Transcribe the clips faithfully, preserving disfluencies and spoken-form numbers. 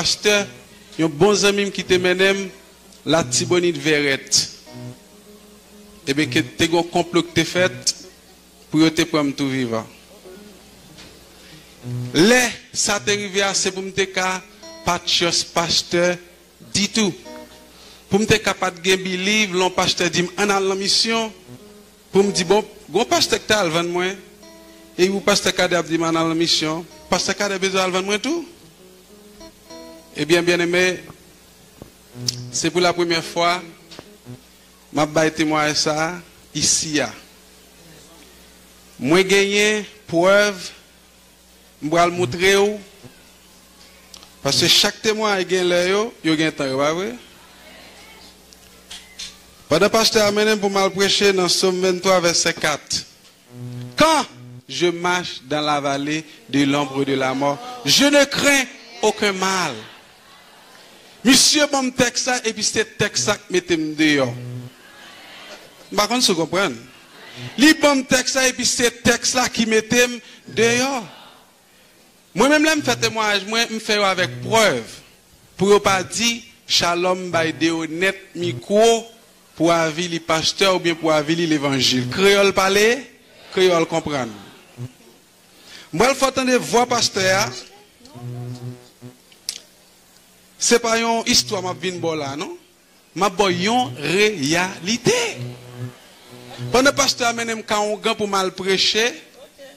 pastè, yon bon zanmi m ki te mennen m Latibonit Vèrèt. Ebyen, ke te gen yon konplo ki te fèt pou yo te pran m tou vivan. Lè sa te rive a, se pou m te ka pa t chans pastè ditou. Pou m te ka pa t gen biliv, lè yon pastè di m, "Ann al nan misyon," pou m di, "Bon, gon pastè k ta al vann mwen, e pou pastè Kadè ap di m ann al nan misyon, pastè Kadè bezwen al vann mwen tou?" Ebyen, byeneme, se pou lapremyè fwa m ap bay temwayaj sa a isi a. Mwen genyen prèv, m pral moutre w, paske chak temwayaj gen lè yo, yo gen tan yo, pa vre? Pandan pastè a mennen m pou m al preche nan Sòm venntwa, vèsè kat, "Quand je marche dans la vallée de l'ombre de la mort, je ne crains aucun mal." Misye ban m tèks la, epi se tèks la k mete m deyò. M pa konn si w konprann. Li ban m tèks la, epi se tèks la ki mete m deyò. Mwen menm, lè m fè temwayaj mwen, m fè yo avèk prèv. Pou yo pa di, "Shalom bay Deonèt mikwo pou avili pastè oubyen pou avili levanjil." Kreyòl pale, kreyòl konprann. M pral fè w tande vwa pastè a. Se pa yon istwa m ap vin ba w la, non. M ap ba w yon reyalite. Pandan pastè a mennen m kay ougan pou m al preche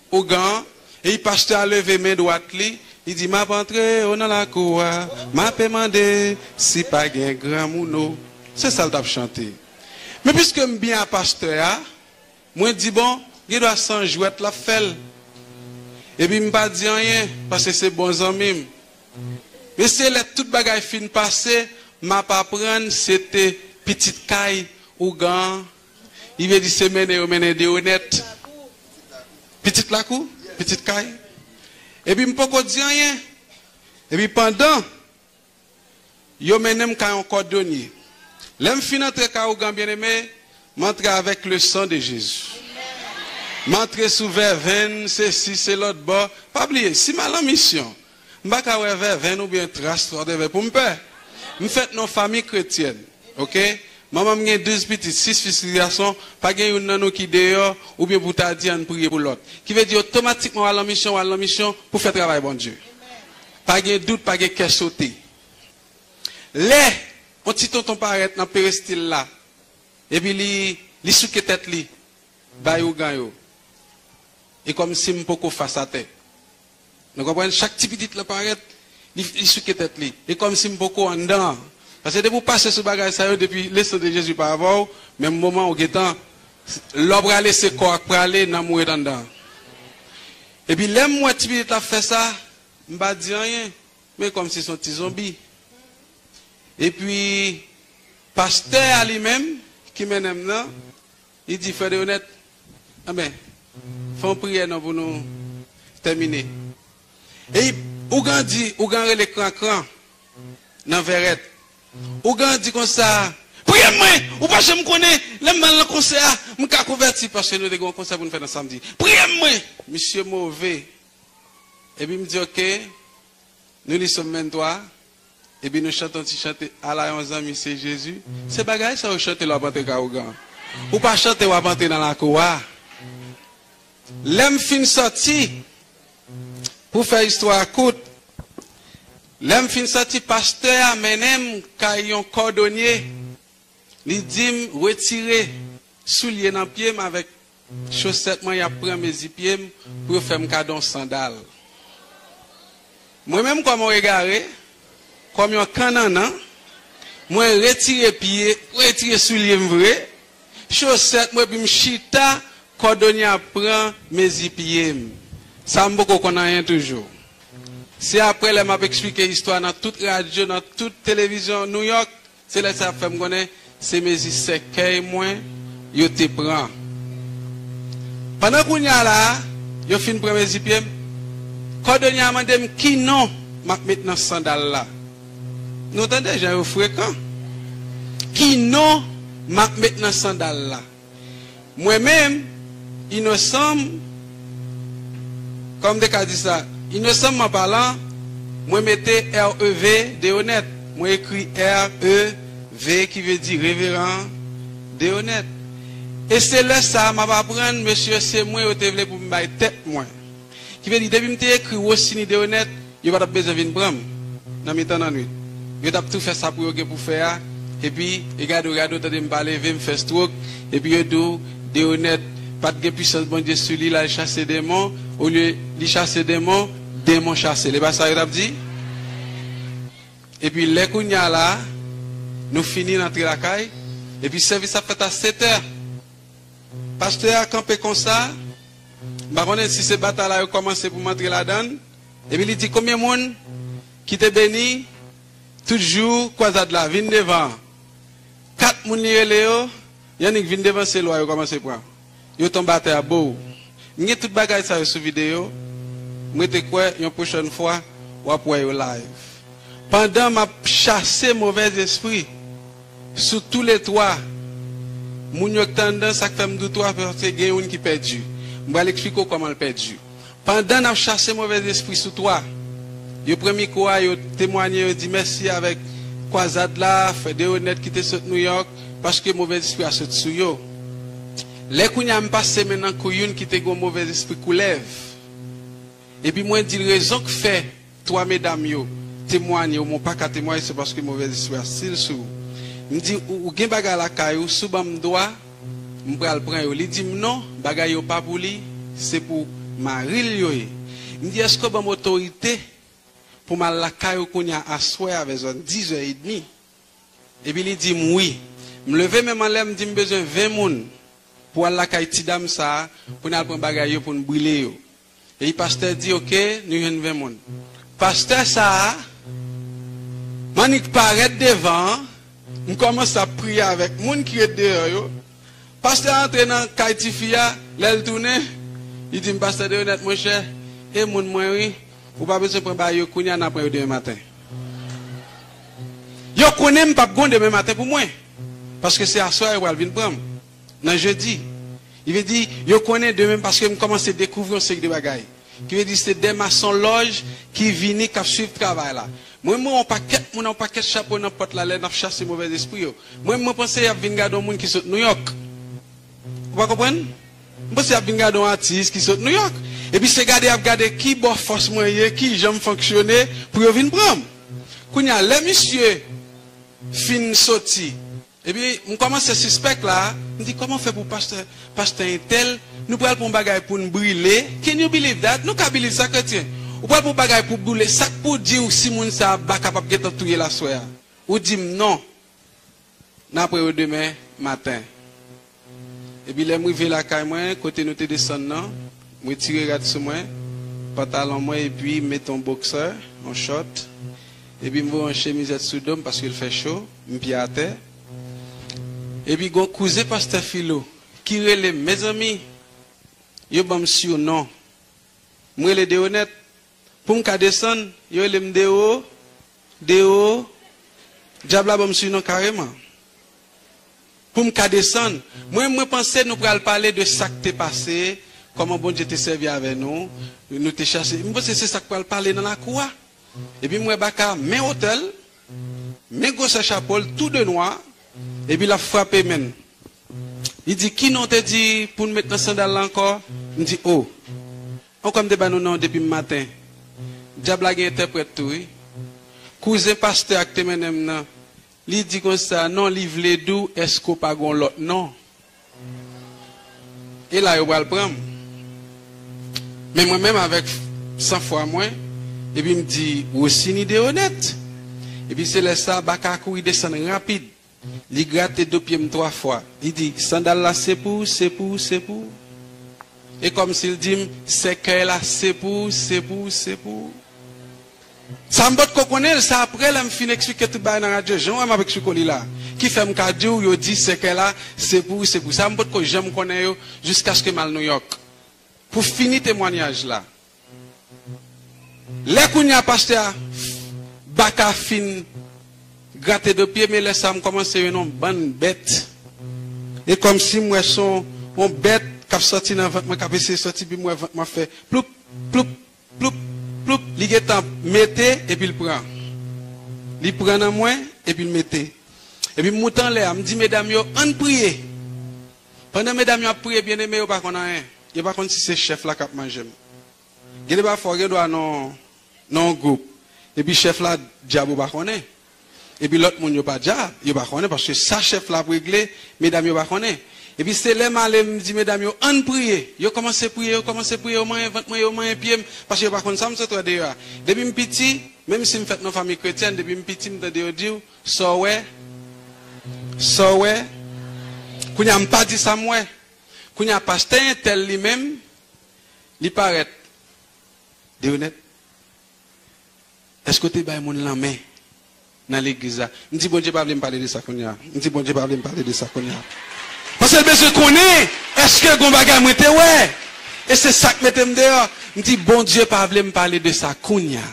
ougan an, epi pastè a leve men dwat li, li di, "M ap antre o nan lakou a, m ape mande si pa gen granmoun o." Se sa l t ap chante. Men piske m byen a pastè a, mwen di, "Bon, gen dwa se yon jwèt l ap fè l." Epi m pa di anyen, paske se bon zanmi m. Men se lè tout bagay fin pase, m ap aprann se te pitit kay ougan an. Li vle di se mennen yo mennen Deonèt. Pitit lakou, pitit kay. Epi m poko di anyen. Epi pandan yo mennen m kay yon kòdonye. Lè m fin antre kay ougan, byeneme, m antre avèk le sang de Jésus. M antre sou vèvenn, sesi, se lòt bò. Pa bliye, si m al an misyon, m pa ka wè vèvenn oubyen tras whatever pou m pè. M fèt nan yon fanmi kretyèn, oke? Manman m gen douz pitit, sis fi, sis gason, pa gen youn nan nou ki deyò oubyen pou ta di ann priye pou lòt. Ki vle di otomatikman w al nan misyon, w al nan misyon pou fè travay Bondye. Pa gen dout, pa gen kè sote. Lè yon ti tonton parèt nan peristil la, epi li, li souke tèt li bay ougan yo. E kòmsi m poko fas atè. Nou konprann? Chak ti pitit la parèt, li, li souke tèt li. E kòmsi m poko anndan an. Paske depi w pase sou bagay sa yo, depi le sang de Jésus pa avè w, menm moman ou gentan, lè w prale, se kò a k prale, nanm ou ret anndan an. Epi lè m wè ti pitit la ap fè sa, m pa di anyen. Men kòmsi se yon ti zonbi. Epi, pastè a li menm, ki mennen m nan, li di, "Frè Deonèt, anben, fè yon priyè non pou nou tèmine." E ougan di, ougan rele Krankran nan Vèrèt. Ougan di konsa, "Priye m mwen, ou pa janm konnen, lè m al nan konsè a, m ka konvèti," paske nou te gen yon konsè pou nou fè nan samdi. "Priye m mwen." Misye move. Epi m di, "Oke." Nou li Sòm venntwa, epi nou chante yon ti chante, "Ala yon zanmi se Jezi." Se bagay sa yo chante lè w ap antre kay ougan. Ou pa chante w ap antre nan lakou a. Lè m fin sòti, pou fè istwa a kout, lè m fin sòti, pastè a mennen m kay yon kòdonye. Li di m, "Retire soulye nan pye m avèk chosèt mwen, y ap pran mezi pye m pou yo fè m kado yon sandal." Mwen menm, kòm yon egare, kòm yon kannannan, mwen retire pye, retire soulye m vre, chosèt mwen, epi m chita, kòdonye ap pran mezi pye m. Sa m poko konn anyen toujou. Se apre lè m ap eksplike istwa nan tout radyo, nan tout televizyon New York, se lè sa ap fè m konnen se mezi sèkèy mwen yo te pran. Pandan kounye a la a, yo fin pran mezi pye m, kòdonye a mande m ki non m ap met nan sandal la. Nou tande jan yo frekan. Ki non m ap met nan sandal la? Mwen menm, inosan m, kòm m te ka di sa, inosanman palan, Mwen mete R E V, Deonèt. Mwen ekri R E V, ki vle di Reveran Deonèt. E se lè sa a m ap aprann mesye se mwen yo te vle pou m bay tèt mwen. Ki vle di, depi m te ekri Rosiny Deonèt, yo pa t ap bezwen vin pran m nan mitan lannwit. Yo t ap tou fè sa pou yo gen pou fè a, epi, e gade w, gade w, tande m pa leve, m fè stroke, epi yo di w, Deonèt pa t gen pisans Bondye sou li, l al chase demon, olye li chase demon, demon chase l. E pa sa yo t ap di? Epi lè kounye a la, nou fini, n antre lakay, epi sèvis ap fèt a sèt è. Pastè a kanpe konsa, m pa konnen si se batay la yo kòmanse pou m antre ladan l, epi li di, "Konbyen moun ki te beni tout jou kwazad la, vin devan an?" Kat moun li rele yo, y annik vin devan, se lwa yo kòmanse pran. Yo tonbe atè a, bow. M gen tout bagay sa yo sou videyo. M rete kwè yon pwochèn fwa, w ap wè yo live. Pandan m ap chase movèz espri sou toulètwa, moun yo k t anndan, sa k fè m di w twa, paske gen youn ki pèdi. M pral eksplike w kòman l pèdi. Pandan n ap chase movèz espri sou twa, yo pran mikwo a, yo temwanye, yo di mèsi avèk kwazad la, frè Deonèt ki te sot Nouyòk, paske movèz espri a sot sou yo. Lè kounye a m pase men nan kou youn ki te gen yon movèz espri koulèv. Epi mwen di l rezon k fè twa medam yo temwanye w, men w pa ka temwanye, se paske movèz espri a still sou ou. M di, ou, ou gen bagay lakay ou, si w ban m dwa, m pral pran yo. Li di m non, bagay yo pa pou li, se pou mari l yo ye. M di, èske w ban m otorite pou m al lakay ou kounye a aswè a vè zòn dizè edmi? Epi li di m wi. M leve men m anlè, m di m bezwen ven moun pou al lakay ti dam sa a, pou n al pran bagay yo, pou n brile yo. Epi pastè di, oke, nou jwenn ven moun. Pastè sa a, m annik parèt devan an, m kòmanse ap priye avèk moun ki ret deyò yo. Pastè a antre nan kay tifi a, lè l tounen, li di m, pastè Deonèt, monchè, e moun mwen wi, ou pa bezwen pran bagay yo kounye a, n a pran yo demen maten. Yo konnen m p ap gen demen maten pou mwen, paske se aswè a yo pral vin pran m, nan jedi. Li vle di, yo konnen demen, paske m kòmanse dekouvri yon seri de bagay. Ki vle di, se de masonlòj ki vini, k ap swiv travay la. Mwen, mwen, yon pakèt moun, yon pakèt chapo nan pòt la, lè n ap chase movèz espri yo. Mwen, mwen panse y ap vin gade yon moun ki sot Nouyòk. Ou pa konprann? M panse y ap vin gade yon atis ki sot Nouyòk. Epi se gade y ap gade ki bò fòs mwen ye, ki jan m fonksyone, pou yo vin pran m. Kounye a, lè misye fin soti, epi m kòmanse sispèk la, m di, kòman fè pou pastè, pastè entèl, nou pral pran yon bagay pou n brile? Can you believe that? Nou ka believe sa, kretyen? Ou pral pran yon bagay pou brile, sa k pou di w si moun sa a pa kapab gentan touye l aswè a? Ou di m non. N a pran yo demen maten. Epi lè m rive lakay mwen, kote nou te desann nan, m retire rad sou mwen, pantalon mwen, epi m mete yon boksè, yon chòt, epi m voye yon chemizèt sou do m paske l fè cho, m pye atè. Epi gon kouzen pastè Filo ki rele m, mezanmi, yo ban m sinon. M rele Deonèt, pou m ka desann, yo rele m Deo, Deo, dyab la ban m sinon kareman. Pou m ka desann, mwen, mwen panse nou pral pale de sa k te pase, kòman Bondye te sèvi avè nou, nou te chase. M panse se sa k pral pale nan lakou a. Epi m wè Baka, men wotè l, men gwosè chapo l, tou de nwa, epi l ap frape men l. Li di, ki non w te di pou n met nan sandal la ankò? M di, o. Ankò m te ba nou non depi m maten. Dyab la gen entèprèt tou, wi. Kouzen pastè a k te mennen m nan, li di konsa, non, li vle di w, èske w pa gon lòt non? E la yo pral pran m. Men mwen menm avèk sanfwa mwen, epi m di, Rosiny Deonèt. Epi se lè sa, Baka kouri desann rapid. Li grate do pye m twa fwa. Li di, sandal la se pou ou, se pou ou, se pou ou. E kòmsi l di m, sèkèy la se pou ou, se pou ou, se pou ou. Sa m potko konnen l, se aprè lè m fin eksplike tout bagay nan radyo, jan w wè m ap eksplike w li la, ki fè m ka di w, yo di sèkèy la se pou ou, se pou ou. Sa m potko janm konnen yo, jiskaske m al Nouyòk. Pou fini temwanyaj la. Lè kounye a pastè a, Baka fin grate do pye, men lè sa a m kòmanse jwenn yon bann bèt. E kòmsi m wè se yon, yon bèt k ap sòti nan vant mwen, k ap eseye sòti, epi m wè vant mwen ap fè ploup, ploup, ploup. ploup, li gentan mete epi l pran. Li pran nan mwen epi l mete. Epi m moute anlè a, m di medam yo, ann priye. Pandan medam yo ap priye, byeneme, yo pa konn anyen. Yo pa konn si se chèf la k ap manje m. Gen de pafwa, w gen dwa nan, nan yon gwoup. Epi chèf la dyab ou pa konnen. Epi lòt moun yo pa dyab, yo pa konnen, paske sa chèf la ap regle, medam yo pa konnen. Epi se lè m ale, m di medam yo, ann priye. Yo kòmanse priye, yo kòmanse priye, yo manyen vant mwen, yo manyen pye m, paske yo pa konn sa m sot wè deyò a. Depi m piti, menm si m fèt nan fanmi kretyèn, depi m piti, m tande yo di w, sa w wè, sa w wè. Kounye a, m pa di sa m wè. Kounye a, pastè entèl li menm, li parèt. Deonèt, èske w te bay moun lanmen nan legliz la? M di, Bondye pa vle m pale de sa kounye a. M di, Bondye pa vle m pale de sa kounye a. Paske l bezwen konnen, èske gon bagay mwen te wè? E se sa k mete m deyò. M di, Bondye pa vle m pale de sa kounye a.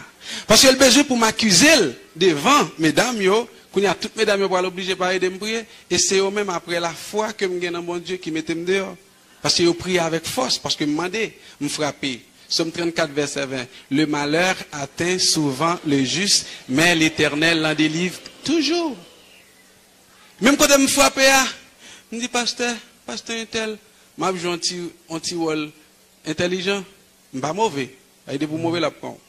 Paske l bezwen pou m akize l devan medam yo. Kounye a, tout medam yo pral oblije pa ede m priye. E se yo menm, apre lafwa ke m gen nan Bondye, ki mete m deyò. Paske yo priye avèk fòs, paske m mande, m frape. Sòm trannkat, vèsè ven. Le malheur atteint souvent le juste, mais l'Éternel l'en délivre toujours. Menm kote m frape a, m di, pastè, pastè entèl, m ap jwe yon ti, yon ti wòl entèlijan. M pa move. Ay, depi w move, l ap pran w.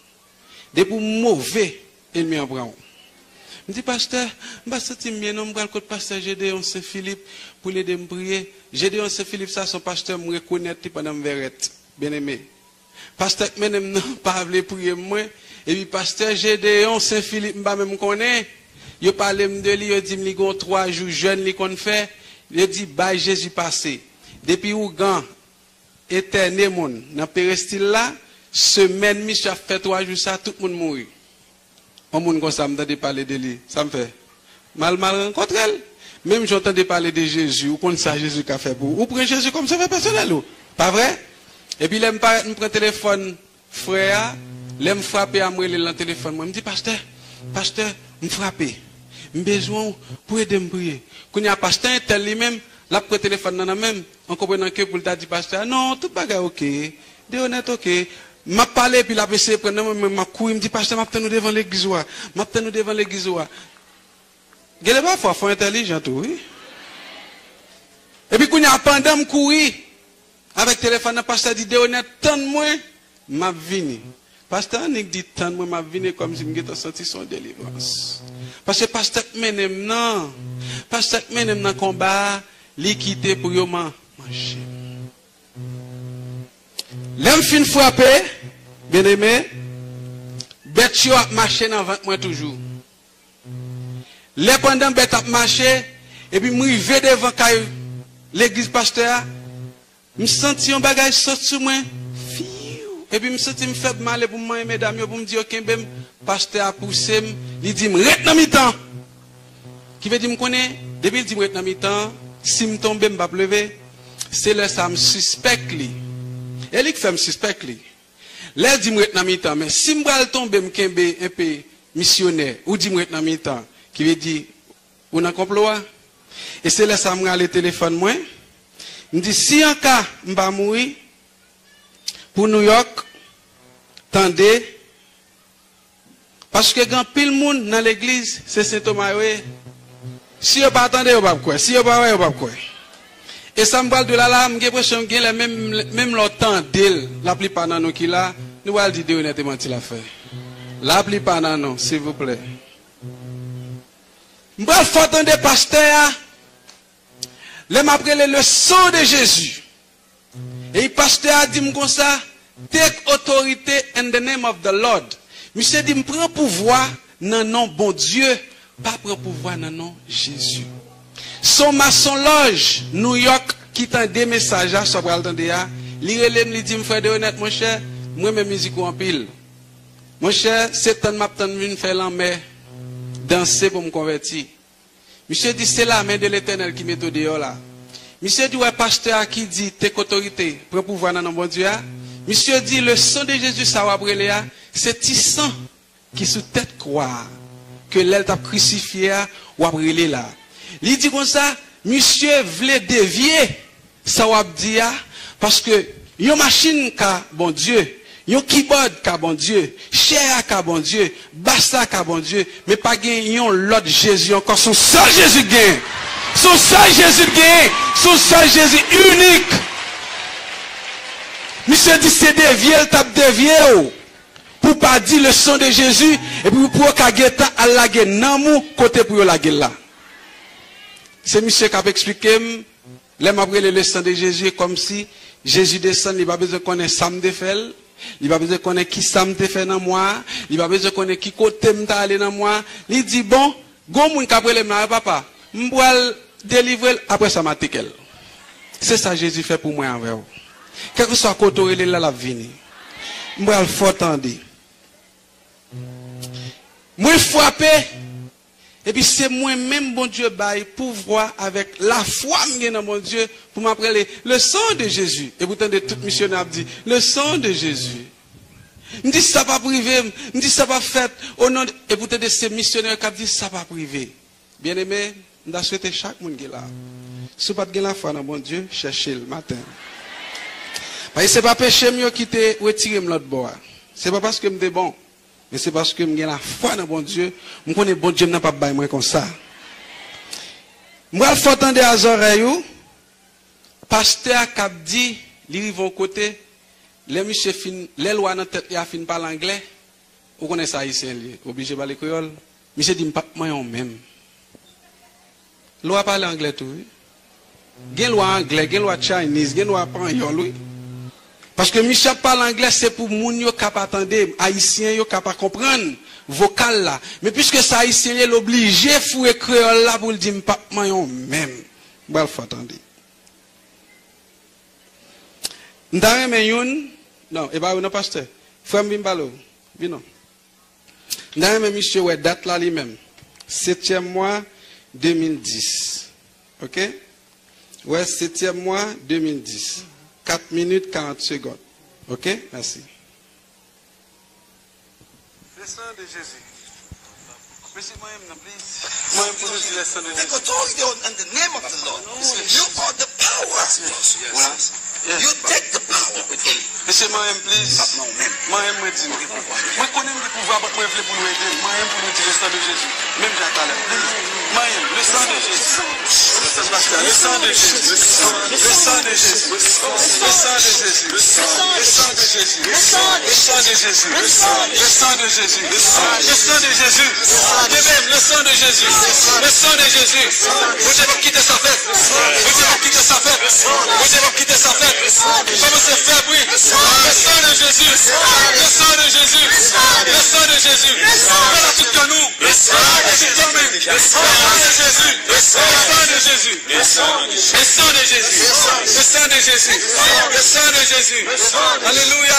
Depi w move, ènmi an pran w. M di, pastè, m pa santi m byen non, m pral kot pastè Gédéon Saint Philippe pou l ede m priye. Gédéon Saint Philippe sa, se yon pastè m rekonèt li pandan m vèrèt. Byeneme. Pastè k mennen m nan pa vle priye m mwen. Epi pastè Gédéon Saint Philippe, m pa menm konnen. Yo pale m de li, yo di m li gon twa jou jèn li konn fè. Yo di, bay Jezi pase. Depi ougan, entène moun nan perestil la, semèn misye ap fè twa jou sa, tout moun mouri. Yon moun konsa, m tande pale de li, sa m fè? M al, m al rankontre l. Menm jan w tande pale de Jezi, ou konn sa Jezi ka fè pou ou. Ou pran Jezi kòm sovè pèsonèl ou. Pa vre? Epi lè m parèt, m pran telefòn frè a, lè m frape a, m rele l nan telefòn mwen. M di, pastè, pastè, m frape. M bezwen w pou ede m priye. Kounye a, pastè entèl li menm, l ap pran telefòn nan nan men m, an konprenan ke pou l ta di pastè a, non, tout bagay oke, Deonèt oke. M ap pale, epi l ap eseye pran nan men mwen, m ap kouri, m di, pastè, m ap tann ou devan legliz ou a. M ap tann ou devan legliz ou a. Gen de pafwa, fò entèlijan tou, wi. Epi kounye a, pandan m kouri, avèk telefòn nan, pastè di, Deonèt, tann mwen, m ap vini. Pastè annik di, tann mwen, m ap vini, kòmsi m gentan santi se yon delivrans. Paske pastè k mennen m nan, pastè k mennen m nan konba a, li kite pou yo man-, manje m. Lè m fin frape, byeneme, bèt yo ap mache nan vant mwen toujou. Lè pandan bèt ap mache, epi m rive devan kay legliz pastè a, m santi yon bagay sot sou mwen. Fiw! Epi m santi m fèb, m ale pou m manyen medam yo, pou m di yo kenbe m. Pastè a pouse m, li di m, ret nan mitan! Ki vle di m konnen, depi l di m ret nan mitan, si m tonbe, m p ap leve. Se lè sa a m sispèk li. E li k fè m sispèk li. Lè l di m ret nan mitan, men si m pral tonbe, m kenbe enpe misyonè, ou di m ret nan mitan, ki vle di ou nan konplo a. E se lè sa a m rale telefòn mwen, m di, si an ka m pa mouri, pou Nouyòk tande, paske gen anpil moun nan legliz, se Sen Toma yo ye. Si yo pa tande, yo p ap kwè. Si yo pa wè, yo p ap kwè. E sa m pral di w la la, m gen enpresyon gen lè menm, menm lè w tande l, laplipa nan nou ki la, nou pral di Deonèt e manti l ap fè. Laplipa nan nou, silvouplè. M pral fè w tande pastè a, lè m ap rele le sang de Jésus. E pastè a di m konsa, take authority in the name of the Lord. Misye di m pran pouvwa nan non Bondye, pa pran pouvwa nan non Jezi. Se yon masonlòj Nouyòk ki tande mesaj la, sa w pral tande a. Li rele m, li di m, frè Deonèt, monchè, m renmen mizik ou anpil. Monchè, se tann m ap tann vin fè lanmè danse pou m konvèti. Misye di, se la men de Letènèl ki mete w deyò la. Misye di, w wè pastè a ki di, take otorite, pran pouvwa nan non Bondye a. Misye di, le sang de Jésus sa w ap rele a, se ti san ki sou tèt kwa a, ke lè l t ap krisifye a, w ap rele la. Li di konsa, misye vle devye sa w ap di a, paske yon machin ka Bondye, Yon kibòd ka Bondye, chè a ka Bondye, bas la ka Bondye, men pa gen yon lòt Jezi ankò, se yon sèl Jezi k genyen. Se yon sèl Jezi k genyen, se yon sèl Jezi inik. Misye di se devye l t ap devye w pou w pa di le sang de Jésus, epi pou yo ka gentan al lage nanm ou kote pou yo lage l la. Se misye k ap eksplike m, lè m ap rele le sang de Jésus, e kòmsi Jezi desann, li pa bezwen konnen sa m te fè l, li pa bezwen konnen ki sa m te fè nan mwa a, li pa bezwen konnen ki kote m t ale nan mwa a. Li di, bon, gon moun k ap rele m la, wi papa, m pral delivre l, apre sa m a teke l. Se sa Jezi fè pou mwen avè w. Kèlkeswa kote w rele l la, l ap vini. M pral fè w tande. Mwen frape, epi se mwen menm Bondye bay pouvwa avèk lafwa m gen nan Bondye pou m ap rele le sang de Jésus. Epi w tande tout misyonè ap di, le sang de Jésus. M di sa p ap rive m, m di sa p ap fèt, o non de, epi w tande se misyonè k ap di sa p ap rive. Byeneme, m ta swete chak moun ki la, si w pa t gen lafwa nan Bondye, chèche l maten. Paske se pa peche m yo ki te retire m lòt bò a. Se pa paske m te bon, men se paske m gen lafwa nan Bondye. M konnen Bondye m nan p ap bay mwen konsa. M pral fè w tande a zòrèy ou. Pastè a k ap di, li rive yon kote, lè misye fin, lè lwa nan tèt li a fin pale anglè, ou konnen se ayisyen li ye, oblije pale kreyòl. Misye di, "M p ap manyen w menm." Lwa pale anglè tou, wi. Gen lwa anglè, gen lwa Chinese, gen lwa panyòl, wi. Paske misye ap pale anglè, se pou moun yo ka pa tande, ayisyen yo ka pa konprann vokal la. Men piske se ayisyen li ye, l oblije foure kreyòl la pou l di, "M p ap manyen w menm." M pral fè w tande. M ta renmen youn, non, e pa ou non, pastè. Frè m, vin pale w. Vin non. M ta renmen misye wè dat la li menm. Setyèm mwa de mil dis. Oke? Wè, setyèm mwa de mil dis. Kat minit, karant segonn. Oke? Mèsi. Le sang de Jésus. Mesye, manyen m nan, please. Manyen m pou nou di le sang de Jésus. Take authority on, in the name of the Lord. You are the power. Voilà. You take the power. Mesye, manyen m, please. Manyen m, mwen di nou. Mwen konnen m gen pouvwa, but mwen vle pou nou ede m. Manyen m pou nou di le sang de Jésus. Menm jan talè. Please. Manyen m, le sang de Jésus. Le sang de Jésus. Le sang de Jésus. Le sang de Jésus. Le sang de Jésus. Le sang de Jésus. Le sang de Jésus. Le sang de Jésus. Le sang de Jésus. Bondye menm, le sang de Jésus. Le sang de Jésus. Bondye p ap kite sa fèt. Bondye p ap kite sa fèt. Bondye p ap kite sa fèt. Kòmanse fè bri. Le sang de Jésus. Le sang de Jésus. Le sang de Jésus. Fè la tout kè nou. Le sang de Jésus. Le sang de Jésus. Le sang de Jésus. Le sang de Jésus. Le sang de Jésus. Le sang de Jésus. Alléluia.